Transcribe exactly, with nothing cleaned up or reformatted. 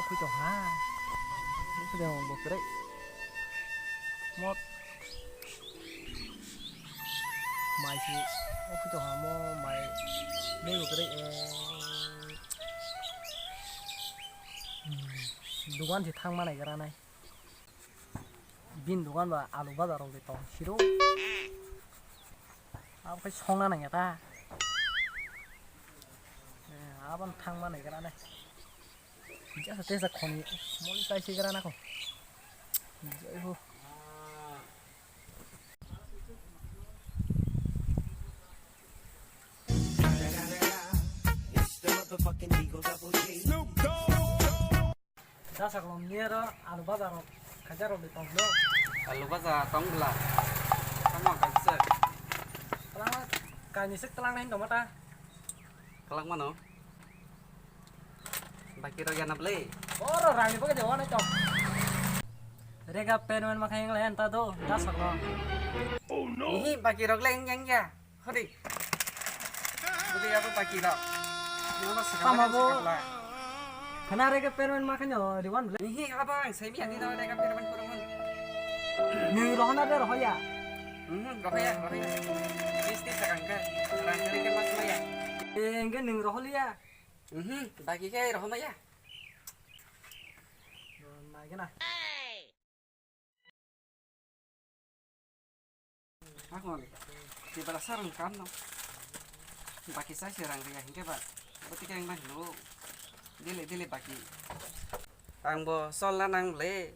Khuito ha. Khuito bo kwrwi. Mot. Mai si. O khuito ha mo mai. Mui bo kwrwi. Dugan si thang manai gra nai. Bin dugan ba alu bazar rok de tong siro. Abo khe songna nangya ta. Abon thang manai gra nai. Jasa tesa khoni moli kai se gra na ko. Jai ho. Jasa kolom ni aro alu bazar rok khaja rok de tong lo. Alu bazar tong bla. Tamo kaisa. Tlang kaini sik tlang nai tong mata. Kalak mano. Baki rok yana ble. Oro rani bagi dewa na chok. Rega pen wen makhai yang layan ta do, da saklo. Ihi baki rok le yang ya. Hori. Hori apa baki rok. Tama bo. Khana rega pen wen makhai no riwan ble. Ihi apa ang semi ani no rega pen wen kurang. Ni rohana de rohoya. Mhm, rohoya, rohoya. Isti sakangka. Rang kali ke mas maya. Engke ning roholiya. Mhm, bagi khe rohormaya. Nai gana. Hakon, tibara sarang kam no. Baki sai se rang riya hingke ba. Boti keng ba hino. Dile dile baki. Ang bo sol na nang le.